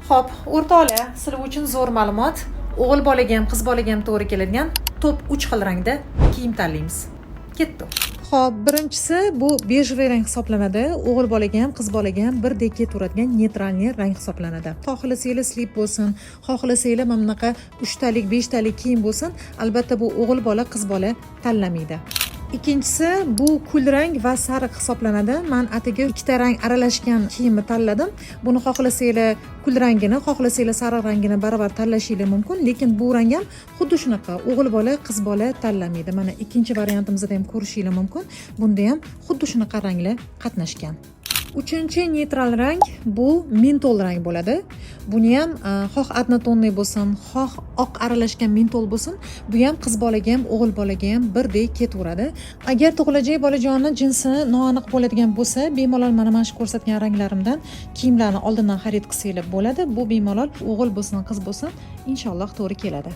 Xo'p, o'rtoqlar, sizlar uchun zo'r ma'lumot. O'g'il bolaga ham, qiz bolaga ham to'g'ri keladigan top 3 xil rangda kiyim tanlaymiz. Ketdi. Xo'p, birinchisi bu бежевый rang hisoblanadi. O'g'il bolaga ham, qiz bolaga ham birdek ketaveradigan нейтральный rang hisoblanadi. Xohlasanglar, slip bo'lsin, xohlasanglar, mana bunaqa uchtalik, beshtalik kiyim bo'lsin, albatta bu o'g'il bola, qiz bola tanlamaydi. Ikkinchisi bu kulrang va sariq hisoblanadi. Man atigi ikkita rang aralashgan kiyimni tanladim. Buni xohlasanglar kulrangini, xohlasanglar sariq rangini baravar tanlashinglar mumkin, lekin bu rang ham xuddi shunaqa o'g'il bola, qiz bola tanlamaydi. Mana ikkinchi variantimizda ham ko'rishinglar mumkin. Bunda ham xuddi shunaqa ranglar qatnashgan. Uchinchi neytral rang bu mentol rang bo'ladi. Buni ham xoh однотонный bo'lsin, xoh oq aralashgan mentol bo'lsin, bu ham qiz bolaga ham, o'g'il bolaga ham birdek ketaveradi. Agar tug'ilajak bolajonni jinsi noaniq bo'ladigan bo'lsa, bemalol mana shu ko'rsatgan ranglarimdan kiyimlarni oldindan xarid qilsanglar bo'ladi. Bu bemalol o'g'il bo'lsin, qiz bo'lsin, inshaalloh to'g'ri keladi.